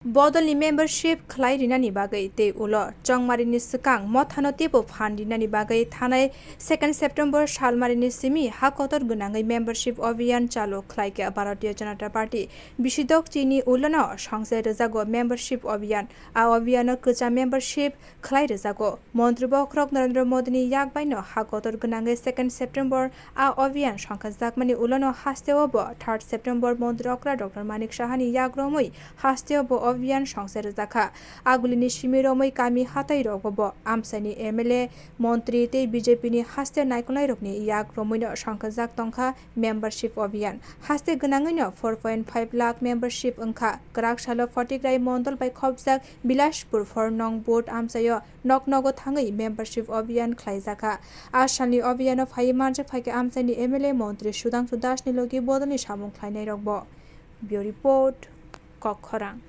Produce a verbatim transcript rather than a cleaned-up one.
Bodolni membership khlai rinani bagwi tei ulo chongmarini swkang mothano teibo phan rinani bagwi thanai second September salmarini simi ha kotor gwnangwi membership abhiyan chalu khlaikha Bharatiya Janata Party. Bisidok chini ulono songchai rwjago membership abhiyan. A abhiyano kwcham membership khlai rwjago. Montri bokhorok Narendra Modini yak baino ha kotor gwnangwi second September a abhiyan songkhajakmani ulono hasteo bo third September montri okra Doctor Manik Sahani yak romwi hasteo bo abhiyan songchai rwjakha. Agulini simi romwi kami hatai rogo bo amchaini M L A, montri tei B J P ni haste naikolnairokni yak romwino songkhajak tongkha membership abhiyan. Haste gwnangwino four point five lakh membership wngkha. Kwrak salo Phatikrai mondol bai khopjak Bilashpur four nong booth amchaio nok nogo thangwi membership abhiyan khlaijakha. A salni abhiyano phaiwi manjak phaikha amchaini M L A montri Sudhangshu Das ni logi bodolni samung khlainairokbo. Bureau Report, Kokkhorang.